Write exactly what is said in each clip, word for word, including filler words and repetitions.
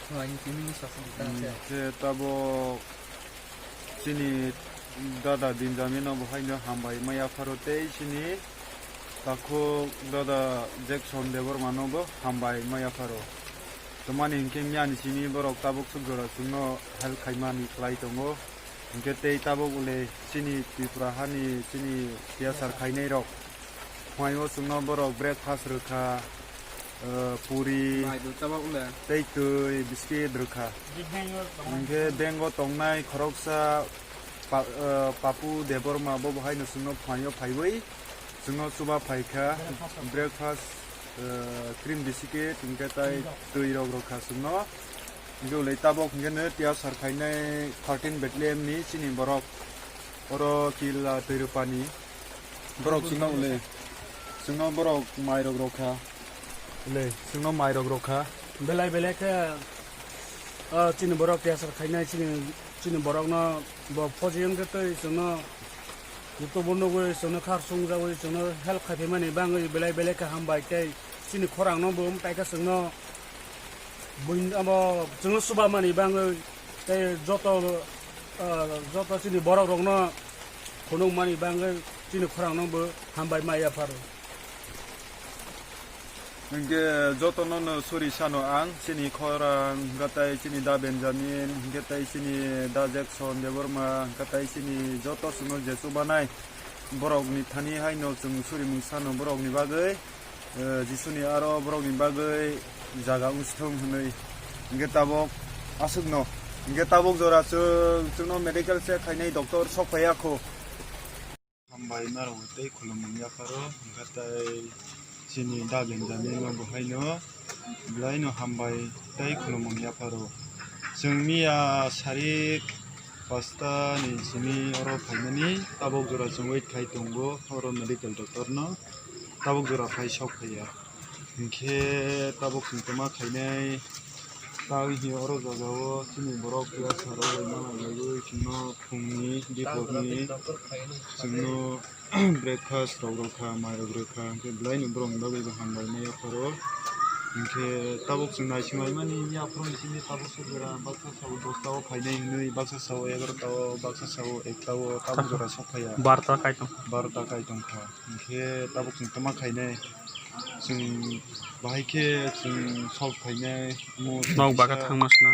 Khe tabok chini dada Benjamin no bo haino hambai ma yapharo tei chini takhuk dada Jackson Debbarma no bo hambai ma yapharo. Tamani hinkhe miyani simi borok tabok suk jora chwngno help khaimani khlai tongo. Hinkhe tei tabok ule chini Tripura hani chini tiyasar khainai rok. Phunaio chwngno borok breakfast rwkha, eh, puri, Mai do tabok ule. Tei twi, biscuit rwkha. Hinkhe bank o tongnai khoroksa pa-, eh, Papu Debbarma bo bo haino chwngno phunaio phaiwi chwngno chuba phaikha. Breakfast, eh, cream biscuit hinkhe tai twi rok rwkha chwngno. Hinkhe ulai tabok hinkhe no tiyasar khainai thirteen Bethlehem ni chini borok. Oro kila twi rwpani. Borok chwngno ulai. Chwngno borok mai rok rwkha. Ulai, chwngno mai rok rwkha. Belai belai khe, ah, chini borok tiyasar khainai chini, chini borokno bo phoji wngkhe twi chwngno YouTube o nugwi chwngno khar swngjagwi chwngno help khaiphaimani bagwi belai belai khe hambai tei chini khorangno bo wng taikha chwngno buin-, abo chwngno chuba mani bagwi tei joto, ah, joto chini borok rokno phunuk mani bagwi chini khorangno bo hambai ma yapharo. Hinkhe jotono no suri sano ang, chini khorang, hinkhe tai chini da Benjamin, hinkhe tai chini da Jackson Debbarma, hinkhe tai chini joto chwngno je chubanai borokni thani haino chwng suri mung sano borokni bagwi, eh, Jisuni aro borokni bagwi jaga wngsi thung hwnwi. Hinkhe tabok aswkno, hinkhe tabok jora chwng, chwngno medical check khainai doctor sok phaiya kho. Hambai norok tei khulumung yapharo, hinkhe tai chini da Benjamin no bo haino belai no hambai tei khulumung yapharo. Chwng miya sarik pasta ni simi oro phaimani, tabok jora chwng wait khai tongo oro medical doctor no, tabok jora phai sok phaiya. Hinkhe tabok chwng tongma khainai, tei hinkhe oro jagao chini borok cluster rok bai ma nanglaigwi chwngno phungni, biporni chwngno breakfast rok rwkha, mai rok rwkha, hinkhe belai no borokni bagwi bo hambai ma yapharo. Hinkhe tabok chwng naising laimani, yaphuru ni simi tabok suk jora baksa sao dosta o phainai hinwi, baksa sao egarota o, baksa sao ekta o, tabok jora sok phaiya. Barota kai tong. Barota kai tongkha. Hinkhe tabok chwng tongma khainai. Chwng bahai khe chwng solve khainai, omo nok baga kisa thangma sna.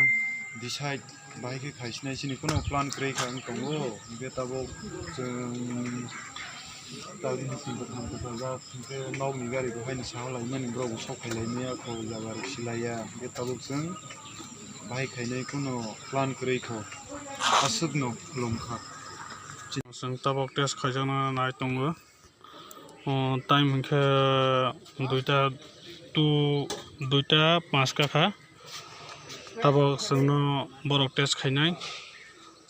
Decide bahai khe khaisinai, chini kuno plan kwrwi kha wng tongo. Hinkhe tabok chwng tabini chwng bwkham kwchajak, hinkhe nokni gari bo haino saha laimani, borok bo sok phai laimaya, kho jaga rok silaiya. Hinkhe tabok chwng bahai khainai kuno plan kwrwi kho, aswkno khulum kha. Chwng tabok test khaijakna nai tongo. O, time hinkhe duita two, duita panch ka kha. Tabok chwngno borok test khainai.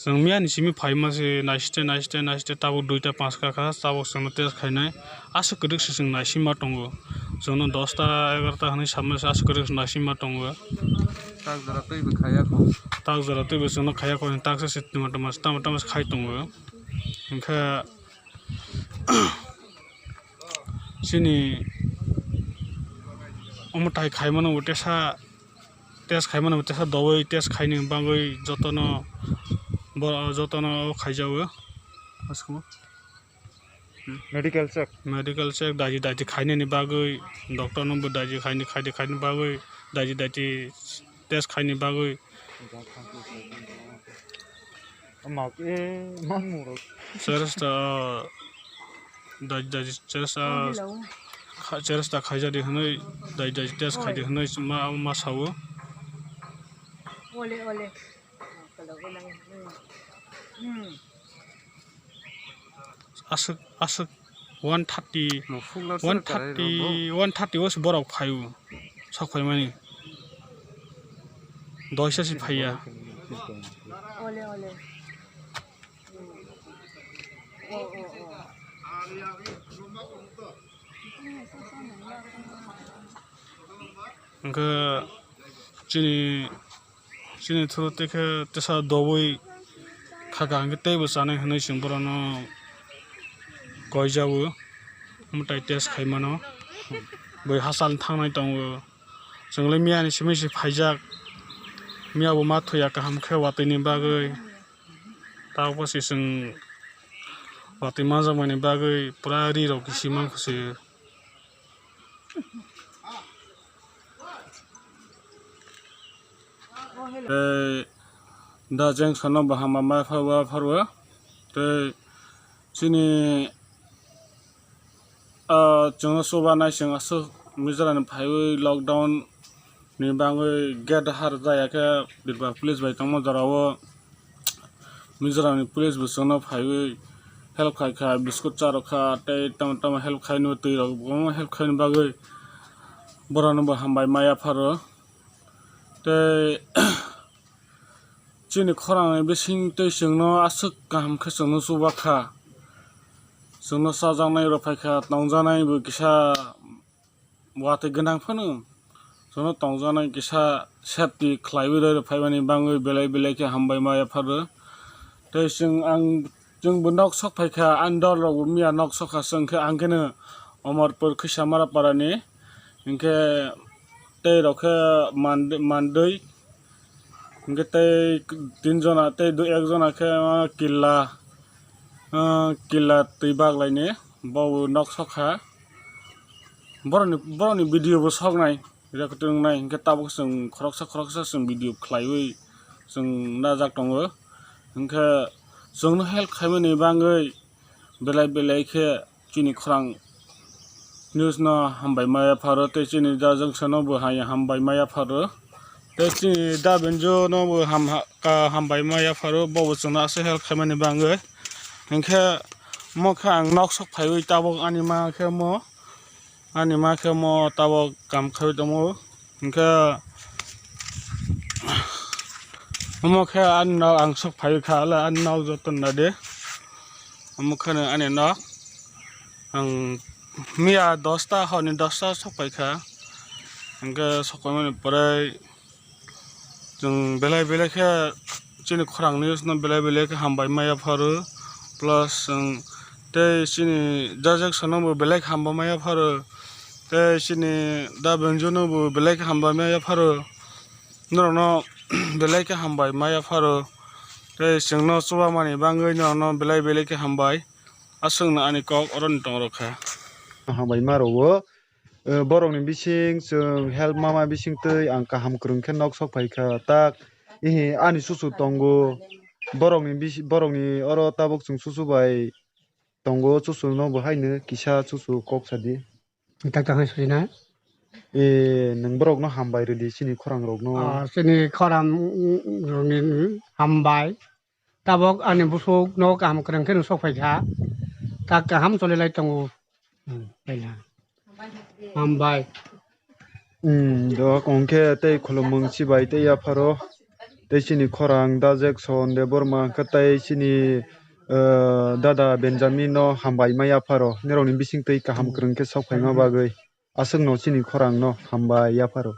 Chwng miyani simi phaima se naisite, naisite, naisite tabok duita panch ka kha. Tabok chwngno test khainai. Aswk kwrwk se chwng naisingma tongo. Chwngno dosta, egarota hwnwi samma se aswk kwrwk se naisingma tongo. Tak jora twibo khaiya kho. Tak jora twibo chwngno khaiya kho, tak se se tama tama, tama tama se khai tongo. Hinkhe chini omo tai khaimano bo tesa, test khaimano bo tesa dowoi test khaini bagwi jotono bo, jotono khaijago. Medical check. Medical check daji daji khainani bagwi, doctor no bo daji khaini, khaidi khaini bagwi, daji daji test khaini bagwi. Mak, eh, mang murok. Cheresta, daji daji cheresta, kha-, cheresta khaijadi hwnwi, daji daji test khaidi hwnwi ma, ma sao. Ole, ole. Aswk, aswk one thirty, one thirty, one thirty o se borok phaio, sok phaimani. Doisa se phaiya. Ole, ole. O, o, o. Hwnkhe chini Chini through tei khe tesa dowoi khaka hwnkhe teibo chanai hwnwi chwng borokno koijao, mwtai test khaimano. Bui hachal thangnai tongo. Chwngli miyani simi se phaijak. Miya bo ma thwiya kaham khe watwi ni bagwi. Tabuk se chwng watwi manjakmani bagwi pura ri rok kisi mankha se. Tei da jeng sono bo hama ma pharwa pharwa. Tei chini, ah, chwngno chubanai chwng aswk Mizoram ni phaiwi lockdown ni bagwi gate har jaya khe Tripura police bai tongma jora o Mizoram ni police bo chwngno phaiwi help khai kha, biscuit cha rw kha, tei tamo tamo help khai no twi rok kwbangma help khai ni bagwi borok no bo hambai ma yapharo. Tei chini khorang ni bising twi chwngno aswk kaham khe chwngno chuba kha, chwngno chajaknai rw phai kha, tongjaknai bo kisa watwi gwnang phano chwngno tongjaknai kisa safety khlaiwi rw phaimani bagwi belai belai khe hambai ma yapharo. Tei chwng ang, chwng bo nok sok phai kha, ani dol rok bo miya nok sok kha, chwng khe ang khe no Omorpur Khwisamara para ni, hinkhe tei rok khe Mand-, Mandwi, hinkhe tei tin jona, tei dui ek jona khe, ah, Killa, ah, Killa twi baglai ni, bo bo nok sok kha. Borok ni, borok ni video bo sok nai, record wng nai, hinkhe tabuk chwng khoroksa khoroksa chwng video khlaiwi chwng najak tongo. Hinkhe chwngno help khaimani bagwi belai belai khe chini khorang news no hambai ma yapharo, tei chini da jwngsa no bo hai hambai ma yapharo, tei chini da Benjo no bo ham ha-, ka hambai ma yapharo, bo bo chwngno aswk help khaimani bagwi. Hinkhe mo khe ang nok sok phaiwi tabuk ani ma khe mo, ani ma khe mo tabuk kam khaiwi tongo. Hinkhe omo khe ani nok ang sok phaiwi kha, le ani nok joto nade. Omo khe ani nok ang miya dosta, horni dosta sok phai kha. Hinkhe sok phaimani pore chwng belai belai khe chini khorang news no belai belai khe hambai ma yapharo, plus chwng tei chini jajak sono bo belai khe hambai ma yapharo, tei chini da Benjo no bo belai khe hambai ma yapharo, norok no belai khe hambai ma yapharo, tei chwngno chubamani bagwi norok no belai belai khe hambai. Aswkno ani kok oro ni tong rw kha. Hambai ma rw o. Eh, borokni bising chwng help mama bising twi ang kaham kwrwng khe nok sok phai kha. Tak, ihi ani chuchu tongo. Borokni bisi-, borokni oro tabuk chwng chuchu bai tongo. Chuchu no bo haino kisa chuchu kok sadi. Tak tak hai sujina. Eh, nwng borokno hambai rwdi chini khorang rokno. Ah, chini khorang, mm, mm, rokni, mm, hambai. Tabuk ani busuk no kaham kwrwng khe nwng sok phai kha. Tak kaham choli lai tongo. Hmm, kaila. Hambai. Hmm, dok hwnkhe tei khulumung chibai tei yapharo. Tei chini khorang da Jackson Debbarma hwnkhe tei chini, eh, dada Benjamin no hambai ma yapharo. Nirokni bising twi kaham kwrwng khe sok phaima bagwi. Aswkno chini khorang no hambai yapharo.